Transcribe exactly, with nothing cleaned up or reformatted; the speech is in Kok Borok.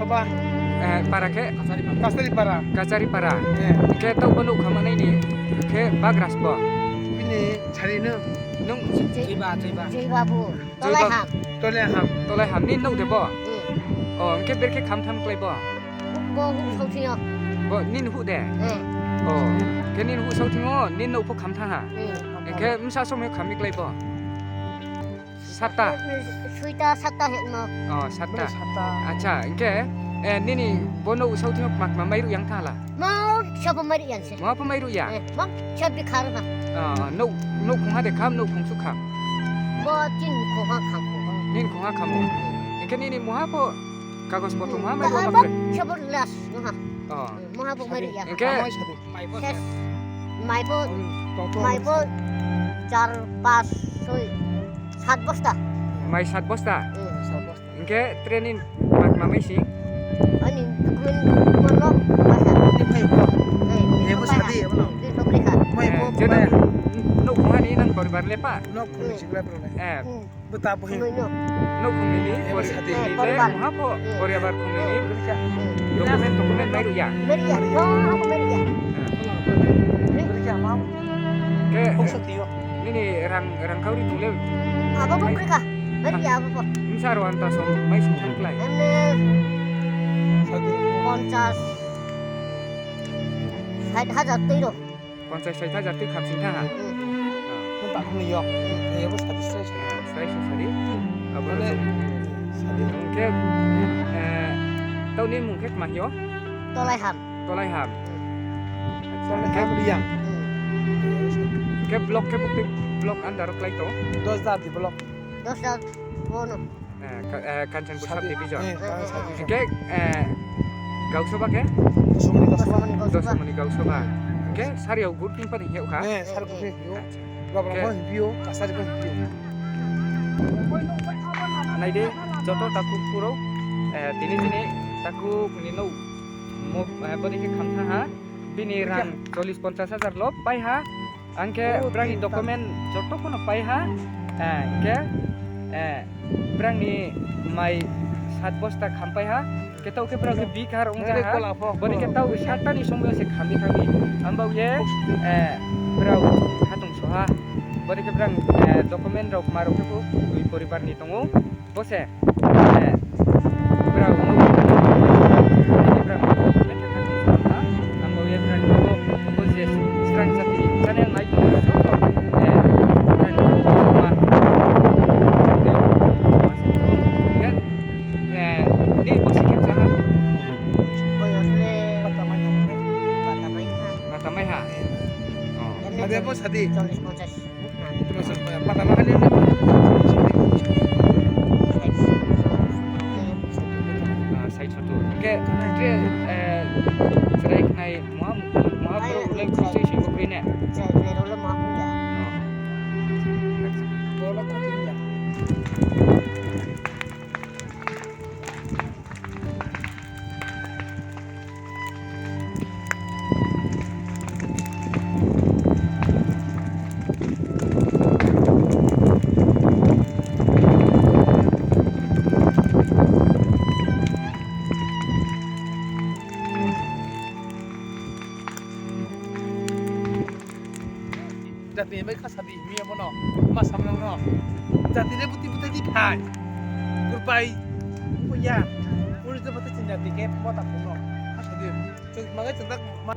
Ba. Eh, para khe? Kachari para. Kachari para. Eh. Khe tau bono khamani ni khe bagras bo. Bini chari no. Nung Jai-, Jaiba, Jaiba. Jai Babu. Jai Tolai Babu. Ham. Tolai ham. Tolai ham ni nuk de bo. Hmm. Oh, khe ber khe kham tham klai bo. Bo hu sauthi no. Bo nin hu de. Hmm. Oh, khe nin hu sauthi ngo, nin nuk pho kham thang ha. Hmm. Khe msa som khe kham ni klai bo. Satta. Suita satta heno. Oh, satta. Satta. Acha, engke, eh, nini bono usau thino mak ma mairu yang thala. Mo sabo mairu yang se. Mo apa mairu ya? Eh, mo sabi khar ba. Ah, no, no khung ha de kham, no khung su kham. Bo tin khung ha kham khung ha. Nin khung ha kham. Engke nini mo ha po kagos potong ha mai bo mak le. Sabo las no ha. Oh. Mo ha po mairu yang. Engke. Ses, maibo, maibo char, pas, soi, sat bosta. Mai sat bosta? Hmm. Sat bosta. Hingke training mak mamai si? Ani document borok masa. Ni phai bo? Eh, ni phai ha. Ni phai ha. Mai bo. Jena nok khungani nang poribar lepa? Nok khungni sikla borok le. Eh. Hmm. Bwta buhi. Buhi no. Nok khumini, eh, pori-, sadi. Eh, poribar. Muha pho, eh, poribar khumini. Eh. Document, document mai ruya. Mai ruya. No, no, mai ruya. Eh. Mai ruya, ma. Ke, nini rang, rang kauri tule. Abo pho pori kha. Mai ruya, abo pho. Msa ro anta som, mai sum thang klai. Emne. Sadi. Ponchas. Sait hajar twi ro. Ponchas sait hajar twi kham sing tha ha. Hmm. Ah. Nung tak nung yok. Hmm. Ebo sadi strai sa. Ah, strai sa sadi. Abo mane, sadi. Hingke, eh, tau ni mung khe ma hio? Tolai ham. Tolai ham. Hmm. Acha, tolai ham hingke, yang. Hmm. Hingke block khe bukti block under klai to? Dos da di block. Dos da bono. Eh, ka-, eh, Kanchanpur sub division. Eh, sub division. Hingke, eh, Gausoba ke? Dosomani Gausoba. Dosomani Gausoba. Hingke, Sariao Gurting pani hiyo kha? Eh, Sariao Gurting hiyo. Acha. Babar mo hiyo, Kasari mo hiyo. Naide, joto taku puro, eh, tini tini taku ni no mo, eh, boni ke khamtha ha. Bini rang chollish ponchas hajar lo pai ha. Angke brangni document joto kono pai ha. Eh, angke, eh, brangni mai sat bosta kham pai ha. Ketok ke brang ke bikar ong ja ha. Boni ke tau sat tani somoi se khami khami. Ambau ye, eh, brau khatung soha. Boni ke brang, eh, document rok marok ke bu, ui poribar ni tongo. Bose, eh, brao no, brao no, amo ye brao no, bose strang jati channel nai tong, eh, brao no, ma, eh, eh, ni bose khe jaha. Bata mai ha. Oh. Ade bo sadi. Chollish ponchas. Ah, side photo. Ke, ke, eh, cherai khnai, muha, muha bro ulai kusui sing bokri ne. Cherai khnai role muha ya. Oh. Jati ni bai kha sadi himi abono ma samnang no. Jati le buti buti di phai. Kurbai. Ko ya. Uri to buti chin jati ke mo ta phung no. Kha sadi. Chwng mangai chwng tak ma.